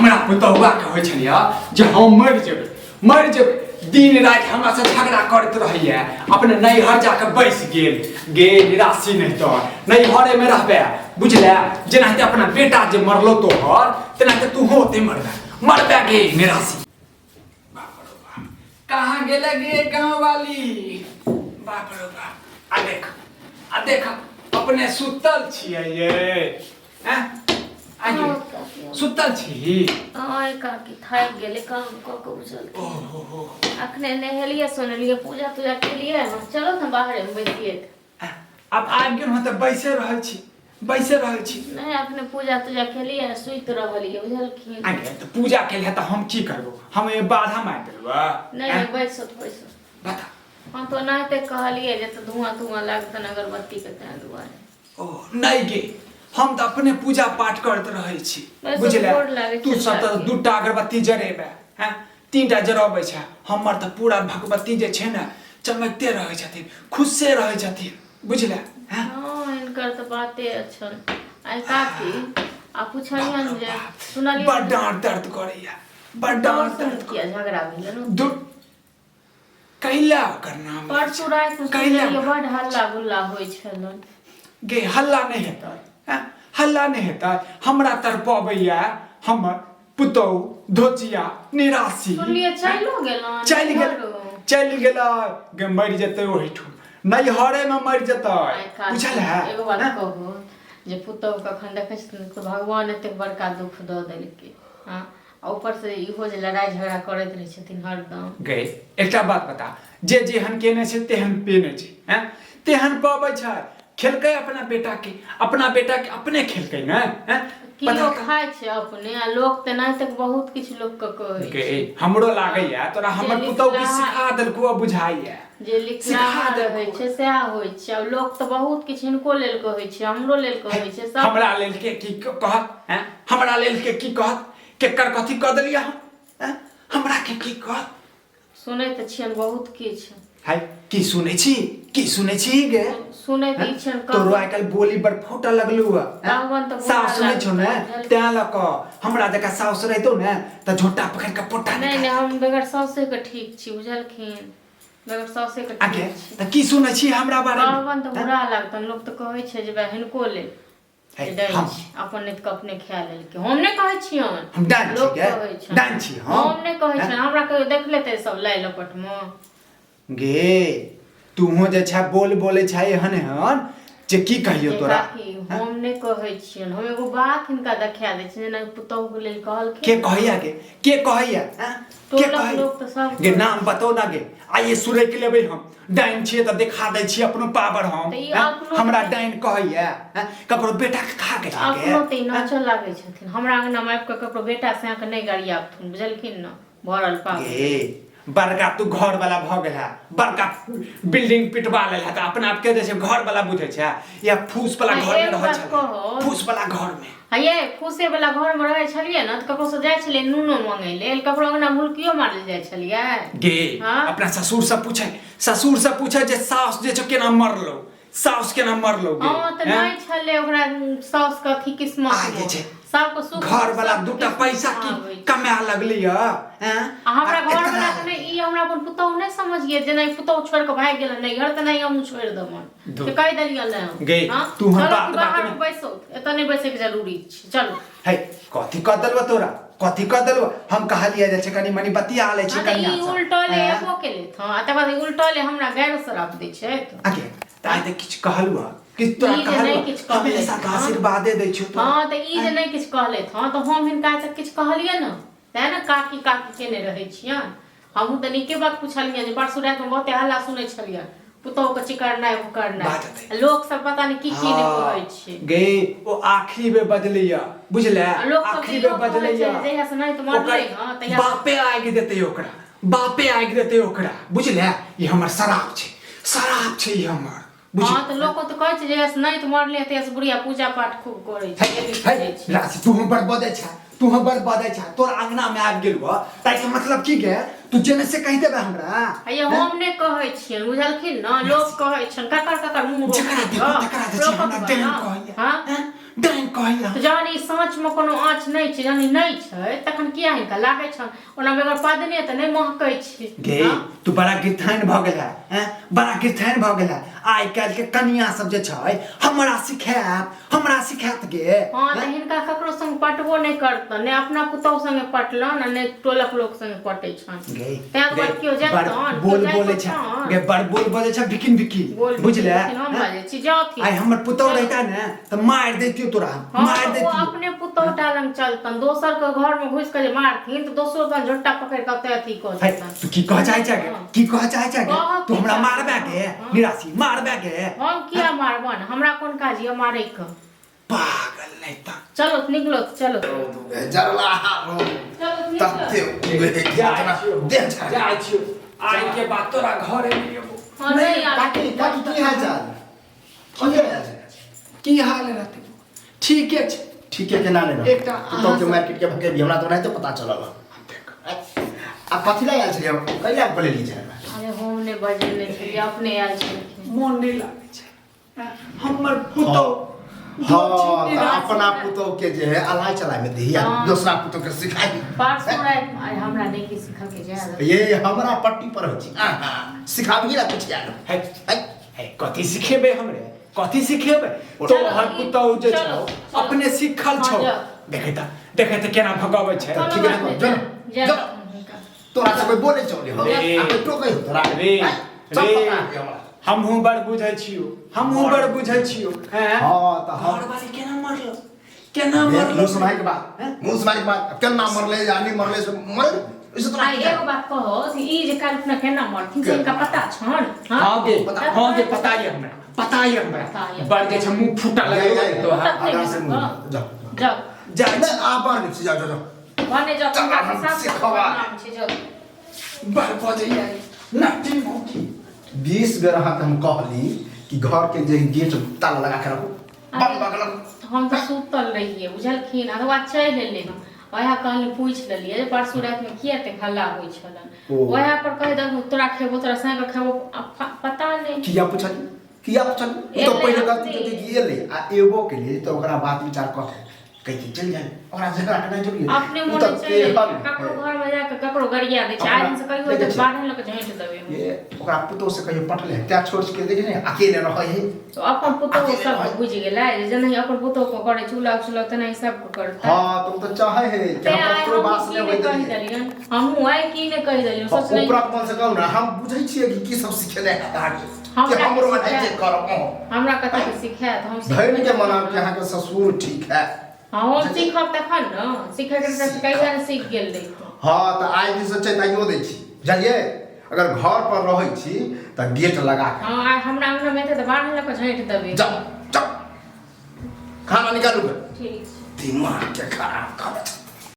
हमरा पुतहुआ के होइ छलियै जे हम मरि जेबै, मरि जेबै। दिन राति हमरा से झगड़ा करैत रहैया, अपने नैहर जाके बैस गेल। गे निराशी, नहीं तो नैहरे में रहबे, बुझले? जेनाहिते अपना बेटा जे मरलो तोहर, तेनाहिते तू होते मरबे, मरबे गे निराशी। बाप रो बाप, कहाँ गेले गे गाँव वाली? बाप रो बाप, आ देख, आ देख, अपने सुतल छियै ये, हैं? आगे हाँ, काकी। सुतल छी? आय काकी, थाकि गेलै काम कऽ कऽ, बुझल? ओहो। अखने नहेलियै सोनेलियै, पूजा तूजा केलियै हँ। चलो ने, बाहरे मे बैसियै। आब आबि गेलहुँ तऽ बैसे रहल छी, बैसे रहल छी। नहि, अखने पूजा तूजा केलियै, सुति रहलियै, बुझलखिन? आगे तऽ पूजा केलियै तऽ हम की करबो? हम एहिमे बाधा मारि देलबो? नहि नहि, बैसो बैसो। बता। हम तऽ ओनाहिते कहलियै जे तऽ धुआँ धुआँ लागतनि अगरबत्तीके, ताहि दुआरे। ओ नहि गे, हम तऽ अपने पूजा पाठ करैत रहै छी। बस। बुझले? गोर लागै तू छै सब तऽ काकी। दूटा अगरबत्ती जरेबे हैं, तीनटा जरबै छै। हमर तऽ पूरा भगवती जे छै ने, चमकते रहै छथिन, खुशे रहै छथिन, बुझले हैं? हँ, हिनकर तऽ बाते छनि। आइ काकी, आ पुछलियनि जे सुनलियै? बड डाँट दर्द करैया, बड डाँट दर्द। किया, झगड़ा भेलै ने? दू कैला ओकर नाम लै परसू छै। रातिमे कैला सुनलियै बड हल्ला गुल्ला होइ छलनि। गे, हल्ला नहि हेतै हैं? हल्ला नहि हेतै? हमरा तड़पबैया हमर पुतहु धोचिया निराशी। सुनलियै चलियो गेलनि? चलि गेल। घरो। चलि गेलै गे, मरि जेतै ओहिठाम, नैहरे मे मरि जेतै। आइ काकी, बुझल है? एगो बात हैं? कहू जे पुतहु कखन देखै छथिन तऽ भगवान एतेक बड़का दुख दऽ देलकै। हँ, आ ऊपर से इहो जे लड़ाइ झगड़ा करैत रहै छथिन हरदम। गई, एकटा बात बता, जे जेहन केने छै तेहन पेने छै, हैं? तेहन पबै छै। खेलकै अपना बेटा के, अपना बेटा के अपने खेलकै ने, हैं? किलो पता तऽ- खाइ छै अपने, आ लोक तेनाहिते बहुत किछु लोक के कहै गे छै। हमरो लागैया तोरा हमर जे पुतहु की लिखलाहा- सिखा देलकौ आ बुझाइया। जे लिखलाहा सिखा देलकौ। रहै छै सएह होइ छै। आ लोक तऽ बहुत किछु हिनको लेल कहै छै, हमरो लेल कहै छै सब। हमरा लेल के की कहत, हैं? हमरा लेल के की कहत? केकर कथी कऽ देलियै हम, हैं? हमरा के की कहत? सुनै तऽ छियनि बहुत किछु। हाय, की सुनै छी, की सुनै छी गे? सुनै तऽ ई छियनि। तोरो आइ काल्हि बोली बड़ फूटऽ लगलू हँ। कहबनि तऽ बुरा साउस सुनै छौ ने? लागतौ। तें लऽ कऽ हमरा जकाँ साउस रहितौ ने तऽ झोटा पकड़ि कऽ पोटा। नहि नहि, हम बगैर साउसे के ठीक छी, बुझलखिन? बगैर साउसे के आगे ठीक छी। तऽ की सुनै छी हमरा बारे मे? कहबनि तऽ बुरा लागतनि। लोक तऽ कहै छै जे बा हिनको लेल हे, जे डाइन हम छी, अपन नहि तऽ अपने खा लेलकै। हम नहि कहै छियनि। हम डाइन छी लोक गे? कहै छनि। डाइन छी हम? हम नहि कहै हैं? छियनि। हमरा कहियो देख लेतै सब लाइ लपटमे। गे, तूहो जे छै बोल बोलै छै एहन एहन जे की कहियो जे तोरा। काकी, हम नहि कहै छियनि। हम एगो बात हिनका देखा दै छियनि, जेना पुतोहु लेल कहलखिन। के कहैया गे? के कहैया, हैं? के टोलक कहैया लोक तऽ सब गे? नाम बताओ ना गे, आइए सुरैक लेबै हम। डाइन छियै तऽ देखा दै छियै अपनो पावर हम। तऽ ई हैं? अपनो हमरा डाइन कहैया, हैं? ककरो बेटा के खा गेल गे? अपनो तऽ ई नाचऽ लागै छथिन। हमरा अंगनामे आबि कऽ ककरो बेटा से अहाँके नहि गरियाबथुन, बुझलखिन ने? भरल पागल। गे, बड़का तू घर वाला भऽ गेल है, बड़का बिल्डिंग पिटवा लेल है, तऽ अपना आपके जे छै घर वाला बुझै छै या फूस वाला आ घर में एगो रहै बात छलै? कहू। फूस वाला घर में। हा ये, फूसे वाला घर में रहै छलियै ने तऽ ककरो से जाइ छलियै नूनो मंगै लेल? ककरो अंगना हुलकियो मारल जाइ छलियै? गे, हाँ? अपना ससुर से पूछे, ससुर से पूछे जे सास जे छौ केना मरलो, साउस केना मरलो गे? हँ तऽ हैं? नहि छलै ओकरा साउस के अथी किस्मत आ मे। जे छै सबके सुख घर वाला सबके दूटा किस्मत पैसा मे की आबै छै। कमा लगली ह, हैं? आ हमरा आ घर एतना वाला के नहि, ई हमरा अपन पुतहु नहि समझिए। जेना ई पुतहु छोड़ि कऽ भागि गेल नैहर तऽ नहि हमहूँ छोड़ि देबनि। धु। से कहि देलियै ने हम। गे, हँ? तू हम चलो बात कि बात बाहर में- मे बैसो, एतऽ नहि बैसैके जरूरी छै, चलू। है, कथी कह देलबो तोरा? कथी कह देलबो? हम कहलियै जे छै कनि मनि बतिया लै छी हँ तऽ कनिया ई से। उल्टले हैं? एबो केलथि हँ, आ तकर बाद ई उल्टले हमरा गारि शराब दै छथि। आगे तऽ आइ तऽ किछु कहलु हँ? किछु तोरा ई जे कहलु? नहि किछु कहलथि हमेशा तऽ हँ। आशीर्वादे दै छियौ तोरा। हँ तऽ ई जे नहि किछु कहलथि हँ तऽ हम हिनका आइ तक किछु कहलियै ने? तेँ ने काकी काकी केने रहै छियनि। हमहूँ तऽ नीके बात पुछलियनि जे परसू रातिमे बहुते हल्ला सुनै छलियनि, पुतोहुके चिकरनाइ भुकरनाइ। बात हेतै। लोक सब पता नहि की की नहि कहै छै। गे, ओ आखिरी बेर बजलैया, बुझले? आ लोक सब आखिरी तऽ बेर इहो कहै छै बजलैया। जे जहिया से नहि तऽ मरलै ओकर हँ तहिया से- बापे आगि देतै ओकरा, बापे आगि देतै ओकरा, बुझले? ई हमर शराब छै, शराब छै ई हमर, बुझ। हँ तऽ लोक तऽ कहै छै जहिया से नहि तऽ मरलै तहिया से बुढ़िया पूजा पाठ खूब करै छै, है डेली है पूजै छै। राशि, तू हम बड़ बजै छ, तू हम बड़ बजै छ। तोर अंगना में आबि गेलौ ताहिके मतलब की गे? तू जेने से कहि देबे हमरा। हैया हम नहि कहै छियनि, बुझलखिन ने? लोक कहै छनि ककर ककर मुँह जकरा रोकतै देखो गऽ? तकरा जे छै रोकत हमरा गऽ डाइन ने? कहैया। हाँ? हैं? डाइन कहैया। तऽ जहन ई साँचमे कोनो आँच नहि छै, जहन ई नहि छै तखन किया हिनका लागै छनि? ओना बगैर पदने तऽ नहि महकै छै। गे हाँ? तू बड़ा गिरथाइन भऽ गेल है, हैं? बड़ा गिरथाइन भऽ गेल है। आइ काल्हि के कनिया सब जे छै हमरा सिखायत, हमरा सिखायत गे। हाँ तऽ हिनका ककरो संग पटबो नहि करतनि, नहि अपना पुतहु संगे पटलनि आ नहि टोलक लोक संगे पटै छनि। गे तैं गे, दुआरे केओ बड़ जेतनि, बोल केओ बोलै छै जाइतनि। गे, बड़ बोल बोलै छै बिकिन बिकिन। बोल बुझले? लेकिन हम बाजै छी जाथि। आइ हमर पुतहु रहिता ने तऽ मारि दैतियो तोरा। हाँ, मारि तऽ ओ दैतियो। अपने पुतहु टा लग चलतनि, दोसर के घर में घुसि कऽ जे मारथिन तऽ दोसरो तहन झोट्टा पकड़ि कऽ ओतऽ अथी कऽ है, देतनि। तू की कह चाहै छै गे? हाँ। की कह चाहै छै गे? कहऽ तू की हमरा चाहै? मारबे गे? हाँ। निराशी मारबे गे? हम किया मारबन? हमरा कोन काज यऽ मारै के? पागल नहीं त। चलो निकलो, चलो। जरला रौद। चलो निकलो। तते उगे है कि इतना देह झाड़। जाइ छियौ, आइ के बाद तोरा घरे नहि एबो। हाँ, नहीं आबै। काकी काकी, की हाल चाल? की हाल चाल? की हाल रहतै, ठीके छै। ठीके केना नहि रहतै? एकटा तू अहाँ तो के मार्केट के भकेबी, हमरा तो ओनाहिते पता चलल। आ कथी लए आयल छलियै? कैला बोलेली छै हमरा? अरे हम नहि बजेने छलियै, अपने आयल छलखिन। मोन नहि लागै छै हमर पुतहु। हाँ तऽ अपना पुतोह के जे है अलाय चलाय में दही आ हाँ। दोसरा पुतोह के सिखाई। परसों राति आइ हमरा नहि की सिखल के जाय। ये हमरा पट्टी पर होइ छै, आहा सिखाबी ला कुछ यार। है है, कथी सिखेबै हमरे? कथी सिखेबै? तोहर पुतहु जे चलो, छौ चलो। अपने सिखल हाँ, छौ। जाओ। देखै तऽ देखै तऽ केना भगाबै छै। कोनो ठीक है, बात नहि, चलो, जाय चलो। दहन हिनका। तोरा से कोई बोले चौले हो रे। आ कोई टोकै हो तोरा? रे। आँय, सब रे। पता है हमरा। हमहूँ बड़ बुझै छियौ, हमहूँ बड़ बुझै छियौ। हैं? हाँ तऽ हम घरवाली केना मरलो, केना मुँह मरलो? सुनाई के बाद, मुँह सुनाई के बाद केना मरले या नहीं मरले से मरे इसे तोरा आ की एगो बात कहो कि ई जे काल्हि अपना केना मरथिन से हिनका पता छन? हाँ? हाँ गे, पता- हाँ गे, पता ये हमरा, पता ये हमरा। पता ये। बड़ जे छै मुँह फूटल जाय लगै जाय तोहर। आगा से मुँह जाओ। जाओ। जाइ नहीं आ बाहर निकल जाओ, जाओ जाओ। भने जाओ, चल, हुनका हम साफ सिखवा। नाम छै, जाओ। बड़ बजैया नटी मौकी। 20 बेर अहाँके हम कहली कि घर के जे गेट ताला लगा के रखू, बंद कऽ के रखू। हम तऽ सुतल रहियै बुझलखिन, आ तकर बाद चलि एलियै हम। वएह कहलियै, पूछि लेलियै जे परसू रातिमे किया एतेक हल्ला होइ छलनि। ओ। वएह पर कहि देलखिन तोरा खेबो, तोरा साँझ कऽ खेबो, आ पता नहि। किया पुछली, किया पुछली? ओ तऽ एलै पहिले गलती अपने। केलकै कि एलै आ एबो केलियै तऽ ओकरा बात विचार कऽ के कहि के चलि जाइ, ओकरा झगड़ा केनाइ जरूरी है? अपने ओ मोने तऽ चलि केहन एलै। ककरो है। घर में जाके ककरो गरिया दै छै। अपना- आइ दिनसँ कहियो देखै तऽ छियै। बारह लऽ कऽ झाँटि देबै हम। ये ओकरा पुतोह से कहियो पटले है, तें छोड़ के देखै ने अकेले रहै है। तो अपन पुतोह अकेले सब रहै। बुझि गेलै जे जेनाहि अपन पुतोह के करै छै उलाउ चुलाउ तेनाही सबके करतै। हाँ तुम तऽ चाहे है कि तें हम आइ ककरो हमहूँ बास की नहि नहि होइत कहि देलियै। देलियनि, हमहूँ आइ की नहि कहि देलियनि सोचने। ऊपरक मन से कहू ने, हम बुझै छियै कि की सब सिखेने है अहाँके, कि हमरा हमरो की एनाहिते सिखायत? करब अहूँ। हमरा कथी के सिखायत? हम धैर्य सिखबै के मनाउ कि अहाँके ससुर ठीक है। हाँ, हम सीखब तखन ने, सीखैके रहतै तऽ कहिया ने सीख गेल रहितहुँ। हाँ तऽ आइ दिनसँ चेताइयो दै छी, बुझलियै? अगर घर पर रहै छी तऽ गेट लगा के। हाँ, आइ हमरा अङ्गनामे एतै तऽ बाहर लऽ कऽ झाँटि देबै। जाउ जाउ, खाना निकालू। ठीक छै। दिमाग के खराब कर।